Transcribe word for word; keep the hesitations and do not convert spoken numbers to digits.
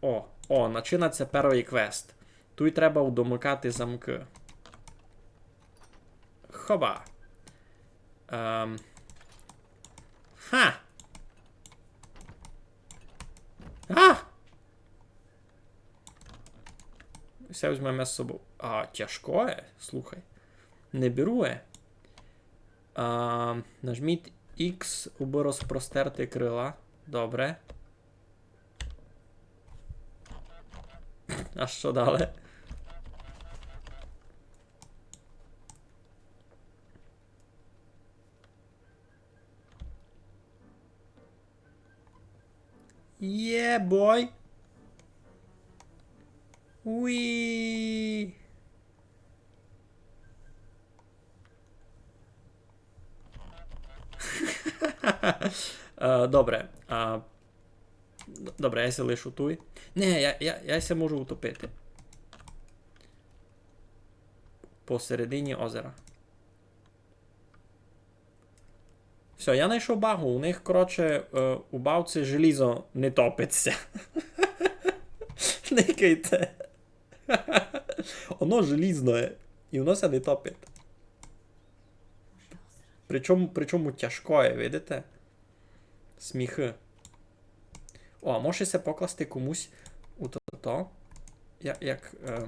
О, о, начинать ся первый квест. Туй треба удомыкати замкы. Хоба. Ем. Ха! А! Всьо возьмеме з собов. А, тяжкоє, слухай. Не беру, е. А, нажміть X, убы розпростерти крыла. Добре. А што дале? Yeah, boy. Уі. Е, добре. А, д-, добре, я ся лишу туй. Не, я, я, я ся можу утопити. Посередині озера. Всьо, я найшов багу. У них, коротше, е, у бавці желізо не топить ся. Никайте. Оно желізне. І воно ся не топить. Причому, причому тяжкоє, видите? Сміхы. О, а може ся покласти комусь у то, то? Я, як, е,